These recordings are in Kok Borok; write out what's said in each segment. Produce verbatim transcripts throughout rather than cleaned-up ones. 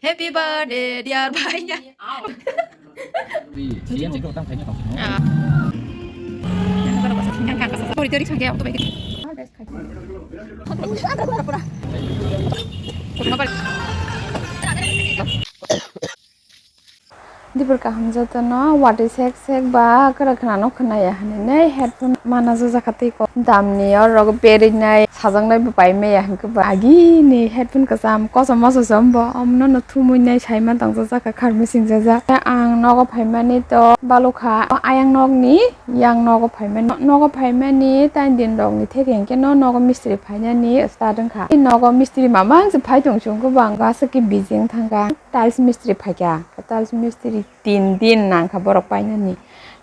Happy birthday, dear bhaiya. Dibor kaham jotono watwi sek sek ba kwrak khwnano khwnaya hinwi headphone mana jajak kha tei ko damni oro berwi nai sajaknai bo pai maya hinkhe ba agini headphone kwcham kosom moso se wngbo omono no thumwi nai sai ma tong jajak kha kharmwi singjajak. Ang nogo phaimani to balukha ayang nokni yang nogo phaimani nogo phaimani tain din rokni theke hinkhe no nogo mistri phainani start wngkha. Nogo mistri mama se phai tong chwng khe bo ang aswk khe busy wng thangkha. Tiles mistri phaikha, tiles mistri tin din nangkha borok painani.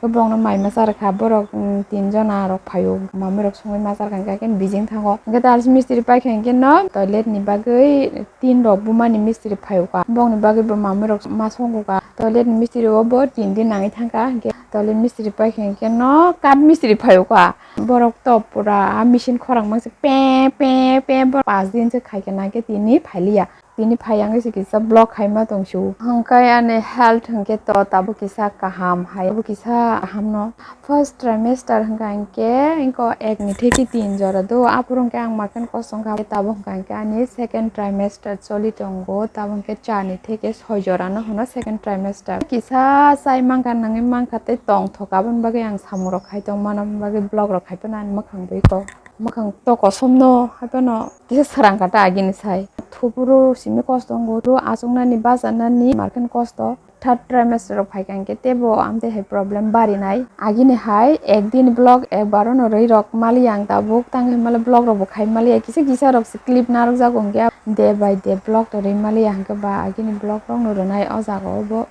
Borokno mai masa rwkha, borok, mm, tin jona rok phaio, mamwi rok songwi masa rwkha, hwnkhe busy wng thango. Hwnkhe tiles mistri paikha hwnkhe no toilet ni bagwi tin rok bumani mistri phaio ka, bongni bagwi bo mamwi rok ma songo ka. Toilet ni mistri o bo tin din nangwi thangkha, hwnkhe toilet mistri paikha hwnkhe no kath mistri phaio ka. Borok to pura a machine khorang mangse pe pe pe borok paanch din se khaikha nangkhe tini phailiya. Tini phai ang se kisa vlog khaima tong su. Hwnkhe ani health hwnkhe to tabuk kisa kaham hai. Tabuk kisa kaham no. First trimester hwnkha hwnkhe inko ek ni theki tin jora do. Aphuru hwnkhe ang makan kosong kha. Tabuk hwnkha hwnkhe ani second trimester choli tongo. Tabuk hwnkhe char ni theki soi jora no hwno second trimester. Kisa chai mankha nangwi mankha tei tongthok aboni bagwi ang samung rok khai tong mano bagwi vlog rok khai phano ani mwkhang bai ko. Mwkhang to kosom no hai phano kisa srang kha ta agini sai. Thuburu simi kosto wngkha, ro achuknani, bachanani, markhen kosto. Third trimester rok phaikha hinkhe teibo amtwi hai problem barinai. Agini hai ek din vlog ekbar no rwi rok maliya ang tabuk, tang hinmale vlog rok bo khai maliya, kisa kisa rok se clip narwkjago hinkhe day by day vlog to rwi maliya hinkhe ba agini vlog rok no rwnai o jaga o bo.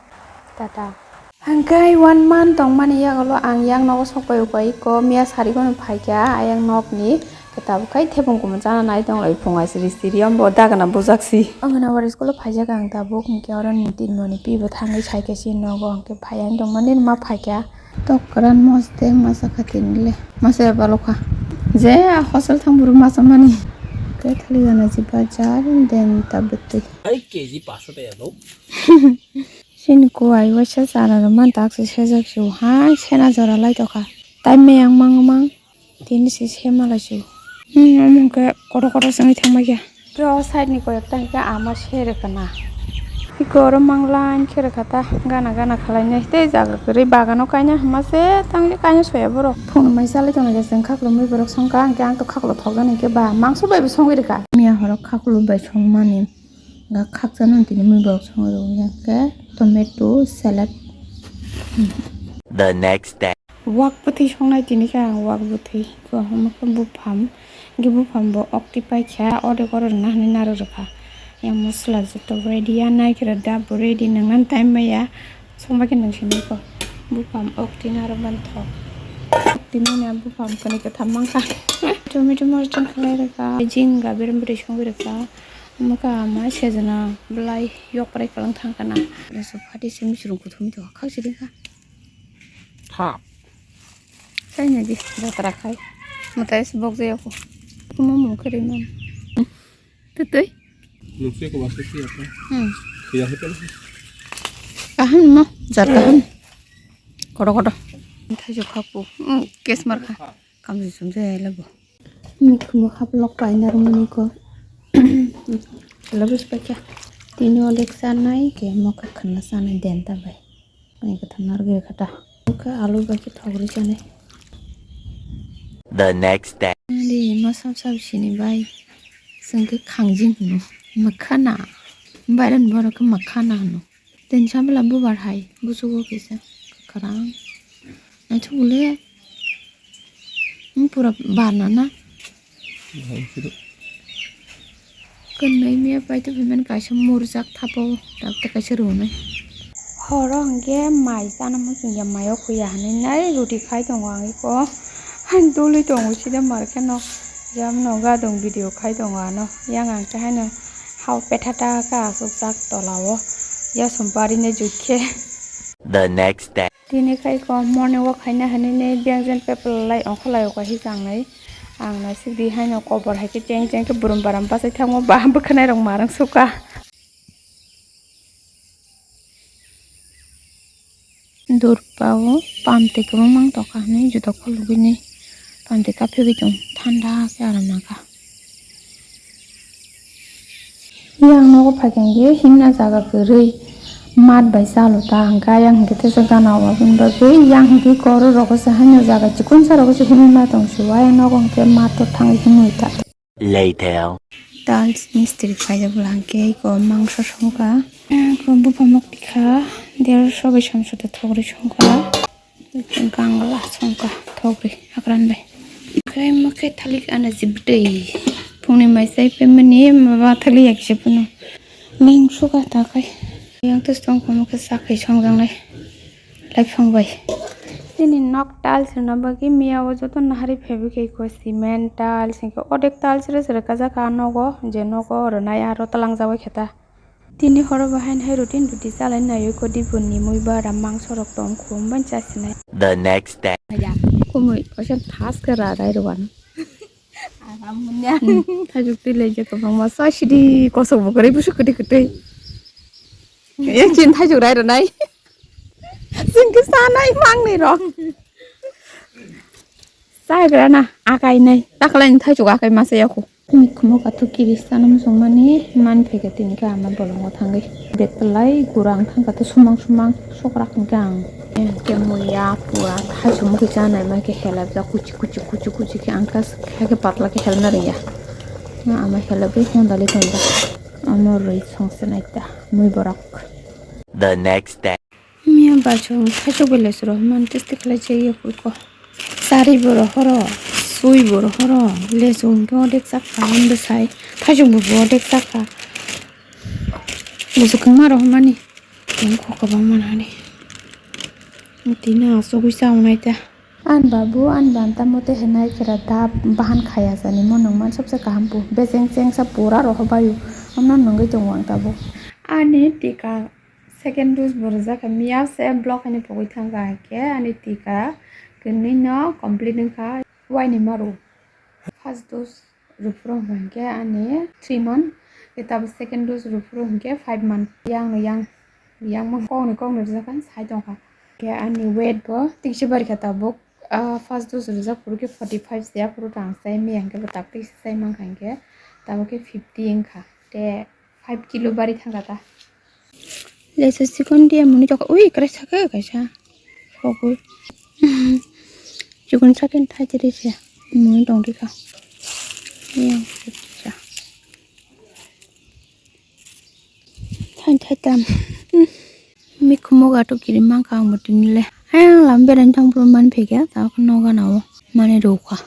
Tata. Hwnkhe one month tongmani yagulo ang yang nogo sokpai upai ko miya sarigono phaikha ayang nokni kwtal khai thepung kumun chana nai tonglai phung aisiri siri ombo dagana bujaksi. Anganawari school o phaijak ang tabuk hwnkhe oro ni tin moni pibo thangwi saikhe si nogo hwnkhe phai ang tongmani ma phaikha. Tok kwran mosde masa khatinile masa balokha je a hostel thang buru masa mani. Khe thali gana jiba jar den tabuk twi. Ai K G paso ta yalo. Chini kuwai waisa chana rwmani taksi sejak su hai sena jora lai tokha. Tai meyang mang mang tini se sema lai su. Hmm, omo hwnkhe kotor kotor se wngwi thangma khe. Khe o side ni koi ekta hwnkhe ama se rwkha na. Iko oro mang line khe rwkha ta gana gana khalai nai tei jaga kwrwi bagano kaina hwnma se tangwi kaina soya borok. Phone mai chalai tongnaikhe chwng khaklumwi borok songkha hwnkhe ang to khaklo thokjaknai khe ba mangso bai bo songwi rwkha. Miya horo khaklu bai songmani. Ga khakchangno tini mui borok songo rw ya khe tomato salad. The next day. Wak bwthwi songnai tini khe ang wak bwthwi. Kwbangma khe buphang, hwnkhe buphang bo okti paikha, ordek oro rwna hinwi narwk rwkha. Yang masala joto ready ya, nai khe rw da bo ready, nangna time maya. Songbai khe nung sinai ko. Buphang okti narwk mantho. Okti manya buphang kani kwtham mankha. Tomato morchang khalai rwkha. Jinga berem bwrwi songwi rwkha. Omo khe ama sejna bwlai yok prai kwlwng thang kana. Rwsok phati se misurung kuthum tongkha khak sidi kha. Thap. Sai nai di jatra khai. Mwtai se bok jaya ko. Kuma mung khe rwi man. Twtwi. Nungsi ko baksa si apa? Hmm. Iya hotel. Kaham mo, jat kaham. Kodo kodo. Thaijo khakpo. Hmm, kes mar kha. Kamji sumjai ai labo. Mikhumu haplok paina rwmani ko. Labis paikha. Tini odek chanai ke mokha khwna chanai denta bai. Ani kwthang narwgwi kha ta. Kha alu bai khe thogri chanai. The next day. Ani masam sab sini bai. Sengke khangjin hino. Makhana. Bairani borok khe makhana hino. Tini sabla bubar hai busugo kisa kwkhwrang. Naithok le. Wng pura barna na. Kwnwi miya paito phaimani kaisa murjak thapo dakte kaisa rwnai. Horo hwnkhe mai chana muchungya maio khuya hinwi nai ruti khai tongo ang iko. Dului tongo sida markheno. Yamno gadong video khai tongo ano. Yang ang khe haino hao pethata khe achukjak tolao. Yasum parinai jukhe. The next day. Tini khai ko morning walk khaina hinwi nei biyang jen pepla lai ongkha lai o kahi changnai. Ang naisik di haino kobor hai khe cheng cheng khe burum baram bachai thango ba bwkhanai rok marang suka. Durpao pamtwi kwbangma wng tongkha hinwi juda khulugwini pamtwi kaphiyogwi tong thanda khe aram nangkha. Yang nogo phaikhe himna jaga kwrwi mat bai chalo ta hwnkhe ayang hwnkhe tesa gana o aboni bagwi yang hwnkhe koro rogo se haino jaga chikonsa rogo se himwi ma tong se ayang nogo hwnkhe mat o thangwi himwi ta. Later. Tiles mistri khaijak bwla hwnkhe eko mangso songkha. Eko bupha mokti kha, dersho bai somsho ta thogri songkha. Gangla songkha thogri hakran bai. Khe mokhe thalik ana jibtwi. Phungni mai chai phaimani maba thalik ya kisa phano. Ning sukha ta khai. Yang tus tong khomo khe sakhai songjangnai. Laiphang bai. Chini nok tiles rwna bagwi miya o joto nahari phaibwi khe eko cement tiles hinkhe odek tiles rw se rwkajak a nogo je nogo rwnai aro twlangjak bai khe ta. Tini horo bo haino hai routine duty chalai naiwi kodi bo nimwi ba ram mangso rok tong khum ban chasinai. The next day. Kumui oisan thas khe ra rai rwano. Aram munya. Hmm, thaijuk twi lai je kwbangma sa sidi kosok bo kwrwi busuk kwtwi kwtwi. Yang chin thaijuk rai rwnai. Sing khe sanai mangnai rok. Chai bera na akai nai. Taklai ni thaijuk akai masa yaku. Mikhumo kathuk kiri sana muchungmani man phaikha tini khe ama bolongo thangwi. Bag kwlai gura ang thangkha tei sumang sumang sokrak hwnkhe ang. Hwnkhe muya pura thaichuk mukhe chanai ma khe helapjak kuchi kuchi kuchi kuchi khe ang khe patla khe helna rwya. Ama helapwi hondali tonjak. Omo rwi songse naita mui borok. The next day. Miya bachung thaichuk bai lesung rok man testi khlai chaya phuiko. Chari bo rohoro, sui bo rohoro, lesung hwnkhe odek chakha, ang bwsai thaichuk bo odek chakha. Lesung kwbangma rohormani, tong kho kwbangma nani. Tini asugwi chaunai ta. Ani babu, ani banta mote hinai khera da bahan khaya sani mo nungman sobse kaham pu. Becheng chengsa pura rohobayu, omno nungwi tongo ang tabuk. Ani tika second dose bo rwjak kha, miya se block haino pogwi thangkha, hinkhe ani tika kwnwi no complete wngkha, waini maru. First dose rwphuru hinkhe ani three month, tei tabuk second dose rwphuru hinkhe five month. Yang no yang, yang kokni kokni rwjak kha, sai tongkha. Hinkhe ani weight bo tikse barikha tabuk, ah, first dose rwjak phuru khe forty five se, aphuru tang sai, miya hinkhe bo tabuk tikse sai mankha, hinkhe tabuk khe fifty wngkha. Tei five kilo bari thangkha ta. Lesa sikon dia muni toko ui kre sake kaisa. Hogui. Chikon sakin thai tiri se. Muni tong dika. Yang sa. Thai thai tam. Mikhumo gato kiri mangkha ang botini le. Ayang lam berain thang phuru man phikya ta noga nao. Mani rukha.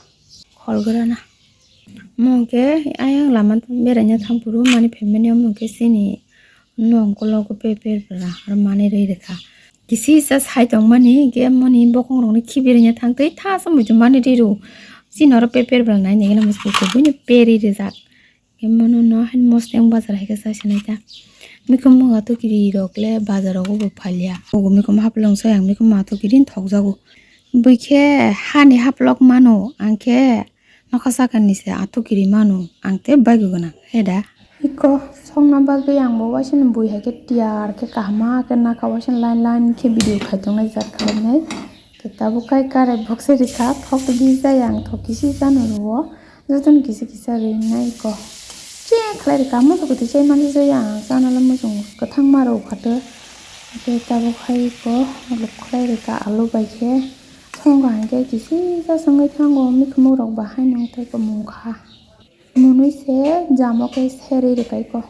Khol grana. Omo hwnkhe ayang lama beraina thang phuru mani phaimani omo hwnkhe chini nok ukolog peper bwla aro mani rwi rwkha. Kisi sa sai tongmani hwnkhe mani bokong rokni khibi rwina thang twi tha sa muitu mani rwi rw. Chini oro peper bwla nai nai gana muitu buino peri rwjak. Hwnkhe mono no haino mosodeng bazar hai khe chasinai ta. Mikhumu muga tukiri rok le bazar rogo bo phalia. Ogo mikhumu haphlong sai ang mikhumu muga tukiri thokjago. Bui khe hani haplok mano ang khe. Nokha sakani se athukiri manu ang tei baigo gwnang he da. Iko songna bagwi ang bo waisano bui hai khe tiyar khe kaham khe naka waisano line line khe video khai tongnai jat khlainai. Khe tabuk kai karai box se rikha thok di jai ang thok kisi chano rwo jotono kisa kisa rinai iko. Che khlai rikha moso kwtwi chai mani jai ang chana le muchung kwthang ma rw kha tei tabuk hai iko luk khlai rikha alu bai khe. Songkha hinkhe kisi sa songwi thango, mikhumu rok bahai nung tei kwmung kha. Mwnwi se jamo khe serwi rwkai kho.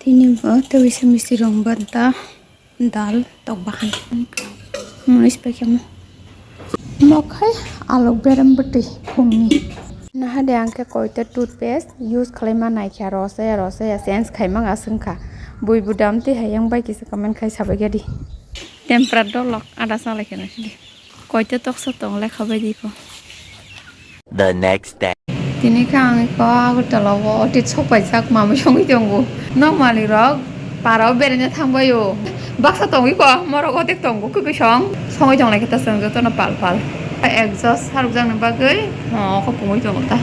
Tini bo tei se misti rong banta dal tok bahan. Mwnwi se paikhe mo. Mo khai alok berem bwtwi phungni. Nahade ang khe koita toothpaste use khlai ma naikha, rosaya rosaya change khai ma aswng kha. Bui budam tei hayang bai kisa comment khai sabai gadi. Tempra dolok ada salai khe naisidi. Koita toksa tong lekha bai di ko. The next day. Tini khe ang iko Agartala o otit sok paijak mamui songwi tongo. Nok malik rok para o beraina thangbai o. Baksa tongwi ko morok otek tongo kwkwi song. Songwi tong lai khe ta chwng jotono pal pal. Exhaust sarukjakni bagwi o khe pungwi tongo ta.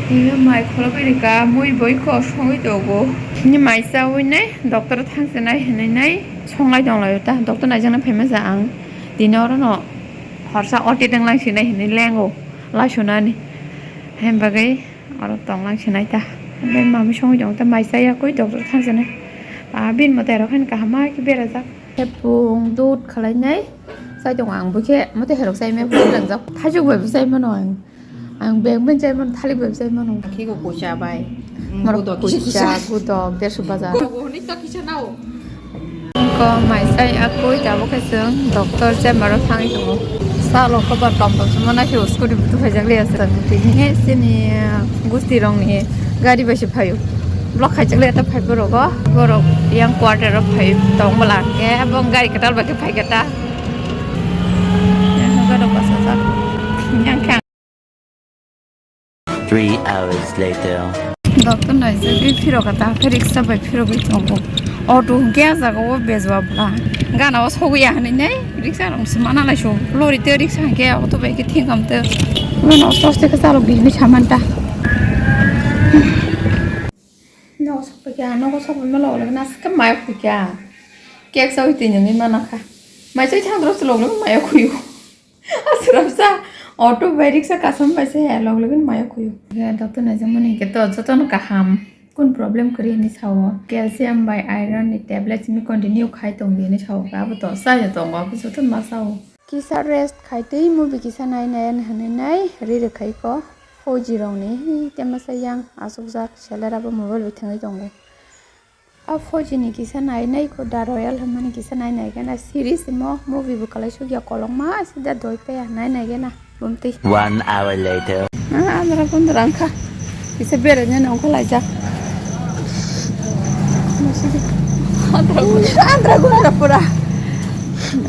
Tini mai khulogwi rika mui boi ko songwi tongo. Tini mai chawi nai doctor thang se nai hinwi nai songlai tong lai o ta. Doctor naijaknai phaima ja ang. Tini oro no horsa O T tong lang sinai hinui lengo laisonani. Hem bagwi oro tong lang sinai ta. Be mami songwi tong ta mai chaya koi doctor thang sinai. A bin mo terok han kaham ma ki berajak. Hepung dud khalai nai. Sai tong ang bukhe mo te herok sai me bukhe langjak. Thajok bai bwsai mano ang. Ang beng beng chai mano, thalik bai chai mano. Khe go kucha bai. Moro kucha, kucha, kucha, kucha, dersho bajar. Go go ni to kisa nao. Ko mai sai akui ta bo khe chwng doctor chamber o thangwi tongo. Salo ko ba tom tom suma na khe scooty butu phai jak liya sa. Tini he sini gusti rong ni gari bai se phaio. Block khai jak liya ta phai borok o. Borok yang quarter o phai tong bwla. Ke bong gari kwtal bai khe phai khe ta. Yang khe Three hours later. Doctor naijagwi phirok kha ta khe riksa bai phirogwi tongo. Auto hwnkhe ah jaga o bejwa bwla. Gana o sogwi ya hinui nai riksa rok se mana lai so. Lori tei riksa hwnkhe auto bai khe thengkam tei. Mano oste oste khe chalok di hinui sa man ta. Nogo sokphaikha, nogo sokphaima logo logo naske mayok khuikha. Cake chawi twi nungwi manakha. Mai chawi thangdrop se logo logo mayok khuio. Aswrapsa auto bai riksa kasam bai se ya logo logo mayok khuio. Doctor naijakmani hinkhe to jotono kaham. Kun problem kwrwi hinwi sao. Calcium bai iron ni tablet simi continue khai tongdi hinwi sao. Abo to chaya tongo, abo jotono ma sao. Kisa rest khai twi movie kisa nai nai hinwi nai ri rwkhaiko. Four G rokni hi temasa yang asukjak seller abo mobile bai thwngwi tongo. A four G ni kisa nai nai ko The Royal hwnmani kisa nai nai gana series imo movie bo kwlai sukya kolokma sida doi paya nai nai gana bumtwi. One hour later. Ah, andra kundra wngkha. Kisa beraina nongkha laijak. Andra gundra pura.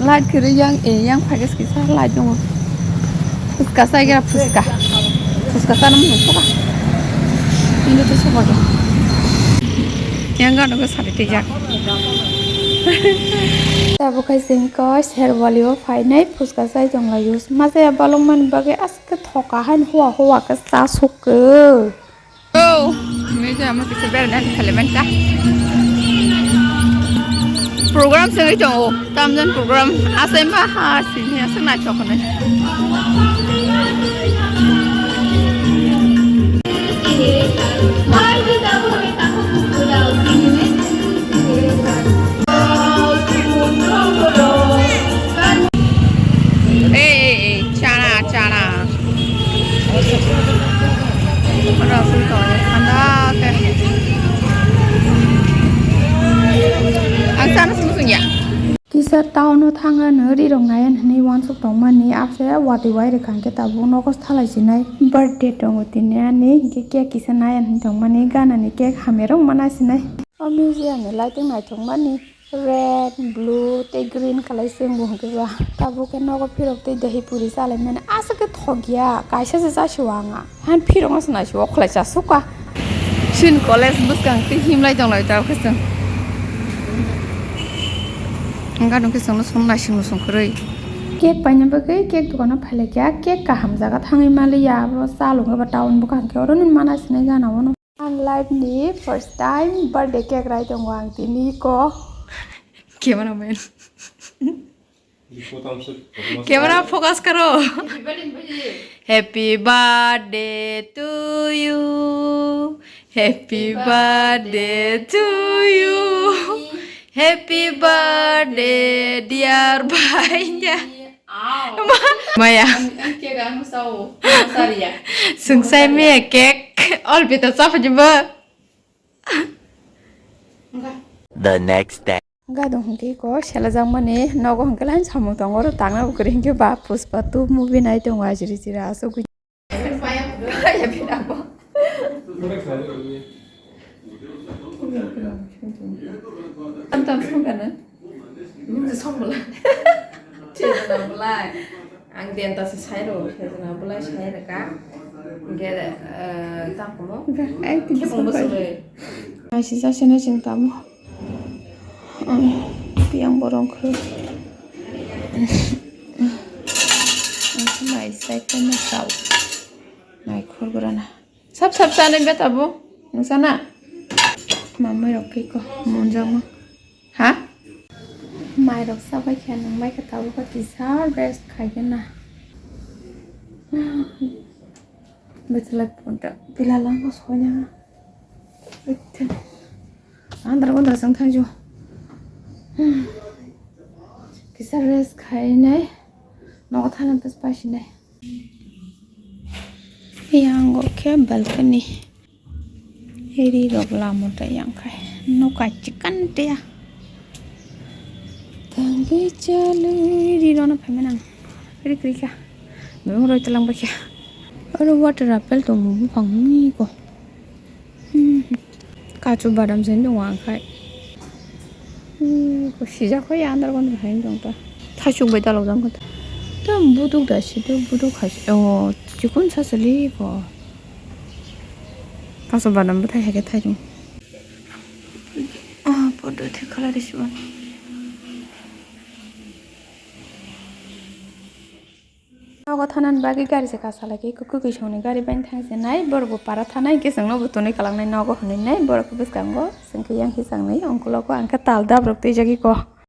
Light kwrwi yang, eh, yang phaikhe kisa light tongo. Phuska chaigra phuska. Phuska chana mung sokha. Ini to sokha. Yang gano ko sari tijak. Tabuk hai sengko Sherwali o phainai phuska chai tonglaio. Masa ya balok mani bagwi aske thoka hain hua hua khe cha sokko. Oh, meja mo kisa bera dan kalimen ka. Program sengwi tongo, tamjan program asai ma ha sini asai na chokone. Ei, ei, ei, chana, chana. Oro aswk tongwi thanda khe. Ang chana sung sung ya. Kisa town o thangna no ri rok naiya hinwi uansuk tongmani abse watwi wai rwkha hinkhe tabuk nogo salai sinai birthday tongo tini ani hinkhe cake kisa naiya hinwi tongmani gana ni cake hamya rok mana sinai. O museum ni lighting naithok mani. Red, blue tei green kalai se wng bo hwnkhe ba. Tabuk khe nogo phirok tei dahi puri chalaimani aswk khe thokya, kaisa se chasio ang a. Han phirok no se naisio, okhlai chasukha. Chini college bwskang tei himlai tonglai tabuk khe chwng. Wngkha nokhe chwngno chwng naising musung kwrwi. Cake paina bagwi cake dukano phailaikha, cake kaham jaga thangwi manliya, abo chal wngkha ba town bwkha hwnkhe oro nini mana sinai gana o no. Ang life ni first time birthday cake rai tongo ang tini ko. Camera man. Camera focus karo. Happy birthday to you. Happy birthday to you. Happy birthday dear bhaiya. Maya. Ang, ang cake ang sao, ang sariya. Sungsai me cake. All bita chapa jiba. The next day. Gadong hwnkhe ko sela jakmani nogo hwnkhe lain samung tongo oro tangna bo kwrwi hwnkhe ba Pushpa two movie nai tongo ajri jira aswk. Tam tam song kana. Nung je song bwlai. Sejana bwlai. Ang denta se sai ro, sejana bwlai sai rwkha. Ge, eh, tang komo. Ai, tini khebong song bwswlwi. Ai, si jasene chwng tamo. Ang tiyang borong khe. Ang khe mai sai khe ma sao. Mai khorgrana. Sap sap chanai beta bo. Nung sana? Mamai rok khe ko monjak ma. Ha? Airok sabai khe nang bai khe tabuk kisa rest khaigena. Bwtwlai punta pila langma soina. Andar andar sang thangju. Kisa rest khainai. Nogo thana bas pasinai. Yang khe balcony. Ri rok lamo ta yang khai. No kai chikan tea. Tangwi chalwi ri rono phaimani ang. Ri kri kha. Bebak roi talang bakya. Oro water apple tong buphang ni ko. Hmm. Kachu badam sen dong ang khai. Hmm, ko sijak kho ya andar kon hai dong ta. Thasuk bai dalok jang ko ta. Ta buduk da si to buduk khai. Oh, chikun sa sali ko. Kachu badam bo thai hai khe thai dong. Ah, podo the khala ri siwan. Nogo thanani bagwi gari se kasalai khe kwkwi songni gari bai thang se nai, borok bo para thanai hwnkhe chwngno bo tonwi khalaknai nogo hwnwi nai, borok bwskango chwngkhe yang khe chwngnai ongkologo ang khe tal dap rok twijagwi ko.